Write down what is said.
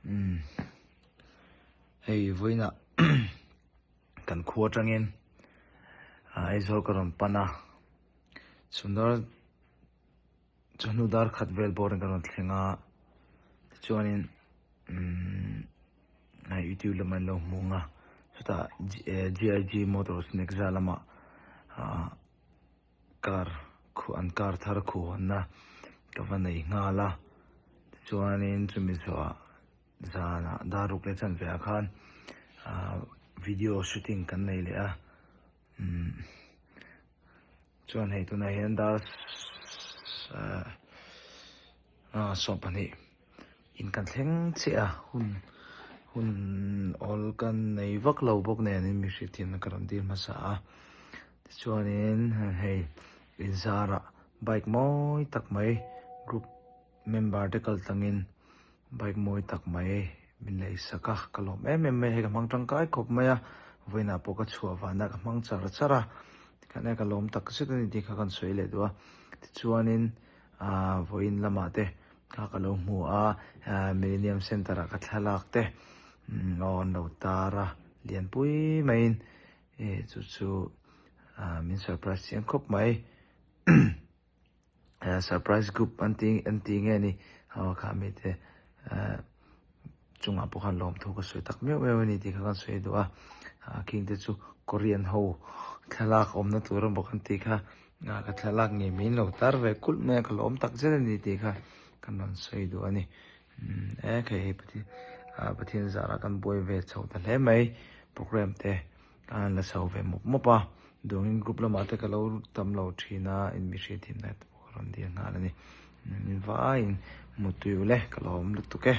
Umm hei vawiinah kan khua atangin Aizawl ka rawn pan a, chhun dar chawhnu dar khat vel bawrin ka rawn thleng a, tichuanin umm youtube lamah an lo hmung a, chutah G_I_G motors Nexa lamah ah. Car khuh an car thar khuh hawnna ka va nei nghal a tichuanin chumi zawhah zanah dar ruk leh chanve ah khan ah video shooting kan nei leh a umm chuan hei tunah hian dar ah 20 In kan thleng chiah a, hun hun awl ka nei vak lo bawk nen in mi hriatthiamna ka rawn dil hmasa a. Tichuanin hei inzarah bike mawi tak mai group member te kal tlangin bike mawi tak mai min lei sak a, ka lawm em em mai a, hei ka hmang tangkai khawp mai a, vawiinah pawh ka chhuah vanah ka hmang char char a, tikhan e ka lawm tak zet a ni tih kha kan sawi leh duh a. Tichuanin ah vawiin lamah te Kha ka lo hmu a, Millennium Centre ah ka thlalak te aw an lo tar a, lianpui maiin chu chu min surprise chiang khawp mai. Surprise group an ti an ti nge ni aw kha mi te chungah pawh khan lawmthu ka sawi tak meuh meuh a ni tih kha kan sawi duh a, khing te chu Korean ho thlalak awmna tur a bawk an tih kha. Nga ka thlalak ngei mai in lo tar ve kulh mai a ka lawm tak zet a ni tih kha kan rawn sawi duh a ni. Umm e khei hei Pathian ah Pathian zarah kan buai ve chho ta hle mai program te kan la chho ve mawp mawp a duangin group lamah te ka lo tam lo thin a in mi hriat thin na te pawh ka rawn dil nghal a ni. Min vaiin mutui ule ka lawm lutuk e.